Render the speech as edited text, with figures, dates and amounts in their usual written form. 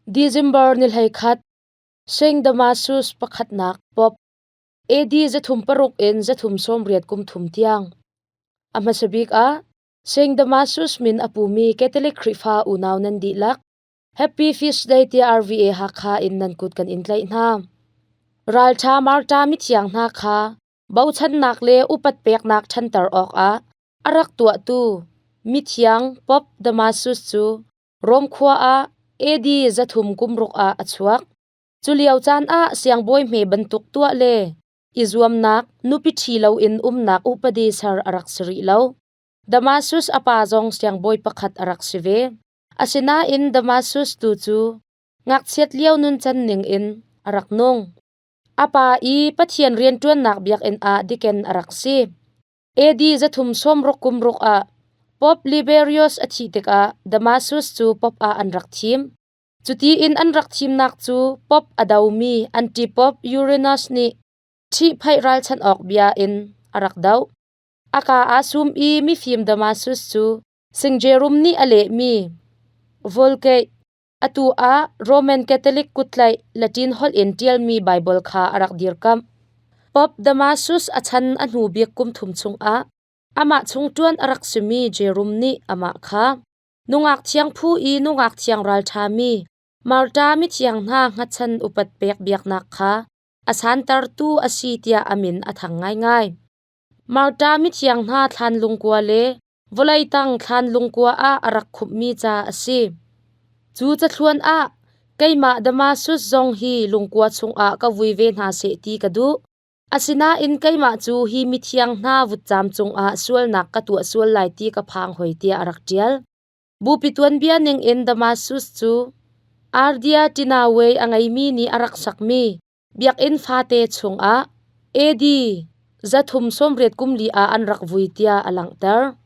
December ni 11, Saint Damasus pakhatnak Pope, AD 306 in 380 kum thum tiang. A hmasa bik ah Saint Damasus min a pumi Catholic Khrihfa unau nan dihlak Happy Feast Day tiah RVA Hakha in nan kut kan in tlaih hna. Ralṭha Marta mithiang hna kha bochannak le upat peknak ṭhanter awkah a rak tuahtu mithiang Pope Damasus cu Rom khua ah AD 300 kum ruk ah a chuak. Cu lio caan ah siangbawi hme bantuk tuah le i zuamnak, nupi ṭhi loin umnak upadi ser a rak si rih lo. Damasus a pa zong siangbawi pakhat a rak si ve. Asinain Damasus tu cu ngakchiat lio nuncan ning in a rak nung. A pa i Pathian rianṭuannak biakinn ah diken a rak si. AD 360 kum ruk ah Pope Liberius a thih tikah Damasus cu Pope ah an rak thim. Cuti in an rak thimnak cu Pope a domi anti-Pope Uranus nih ṭhihphaih ralchanh awk bia in a rak doh. A kaa aa sum i mifim Damasus cu Saint Jerome nih a lehmi Vulgate, atu ah Roman Catholic kuttlaih Latin holh in ṭialmi Baibal kha a rak dirkamh. Pope Damasus a chan a hnu bik kum thum chungah amah chung ṭuan a rak simi Jerome nih amah kha nungak thiang phu i nungak thiang ralṭhami Marta mithiang hna hngatchan upat pek biaknak kha a santertu a si tiah a min a thang ngaingai. Marta mithiang hna thlan lungkua le vawlei tang thlan lungkua ah a rak khumhmi ca a si. Cu cathluan ah keimah Damasus zong hi lungkua chungah ka vui ve hna seh ti ka duh. Asinain keimah cu hi mithiang hna vutcam cungah sualnak ka tuah sual lai ti ka phang hoi tiah a rak ṭial. Bupi tuanbia ningin Damasus cu Ardia Tinawei a ngeimi nih a rak sakmi biakinn fate chungah AD 384 ah an rak vui tiah a langhter.